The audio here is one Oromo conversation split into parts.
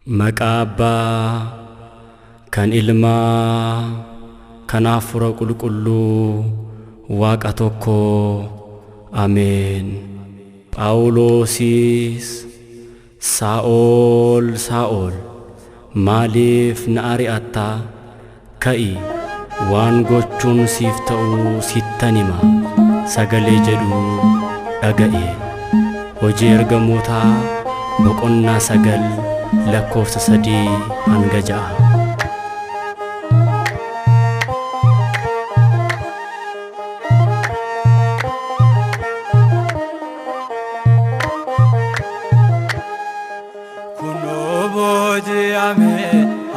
Maqaa Abbaa kan Ilmaa kan Hafuura Qulqulluu Waaqa tokko. Ameen. Phaawulosis, "Saa'ol, Saa'ol, maaliif na ari'atta? Ka'i, waan gochuun siif ta'u sittan hima" sagalee jedhu dhaga'e. Hojii Ergamootaa boqonnaa 9 lakkoofsa 3 hanga 6. Kunoo booji'ame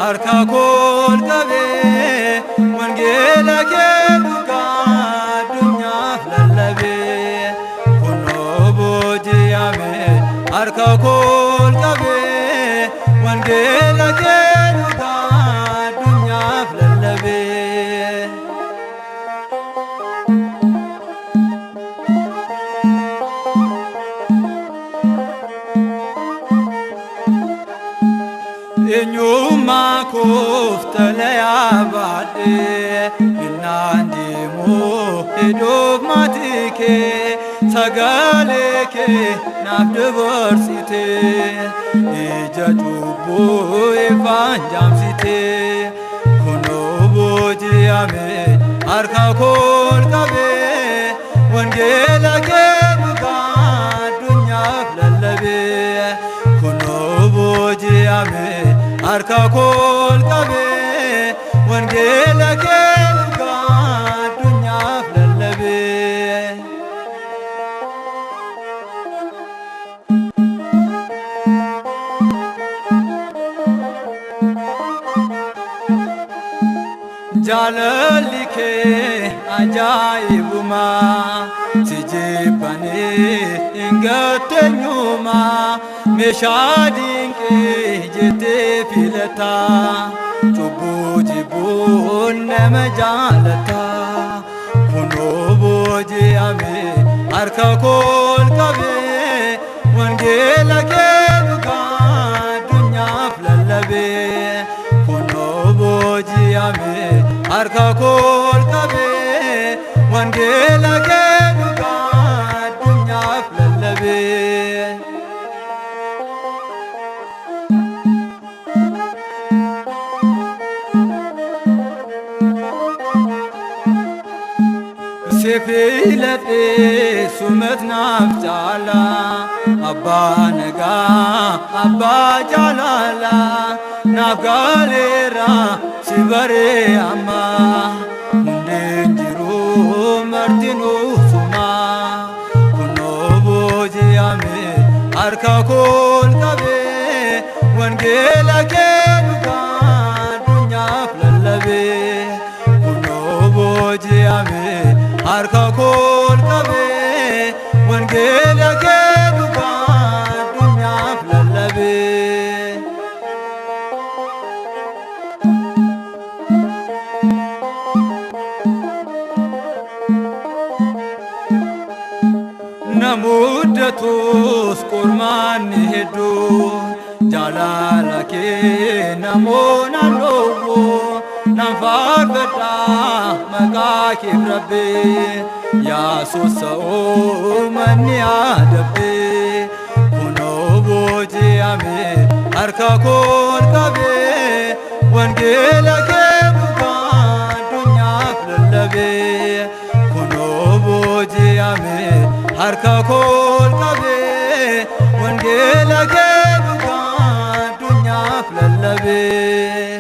harka kool qabee, wangeela kee dhugaa addunyaaf lallabee. Kunoo booji'ame harka kool qabee, wangeela kee dhugaa addunyaaf lallabee. Eenyummaa koof xalayaa baadhee innaan deemuu hedduuf, maatii kee sagalee kee naaf dabarsite, ija cubbuu ifaan jaamsite. Kunoo booji'ame harka kool qabee, wangeela kee dhugaa addunyaaf lallabee. Kunoo booji'ame harka kool qabee, wangeela kee dhugaa addunyaaf lallabee. Jaalalli kee ajaa'ibuma, si jibbanii hin gatteenyuma, meeshaa dinqii jettee filata, cubbuu jibbuun nama jaalata. Kunoo booji'ame harka kool qabee, wangeela kee dhugaa addunyaaf lallabee. Kunoo booji'ame harka kool qabee, wangeela kee dhugaa addunyaaf lallabee. Si filadhee sumat naaf caala, abbaa nagaa, abbaa jaalala, naaf gaaleera si baree, amma hundeen jiru martinuu suma. Kunoo booji'ame harka kool qabee, wangeela kee dhugaa addunyaaf lallabee. Kunoo booji'ame harka kool qabee, wangeela kee dhugaa addunyaaf lallabee. Namuddatus qormaanni hedduu, jaalala kee namoota dhoowwu, nan faarfadha maqaa kee Rabbi, Yesuus manni adabbe. Kunoo booji'ame harka kool qabee, wangeela kee dhugaa addunyaaf lallabee. Kunoo booji'ame harka kool qabee, wangeela kee dhugaa addunyaaf lallabee.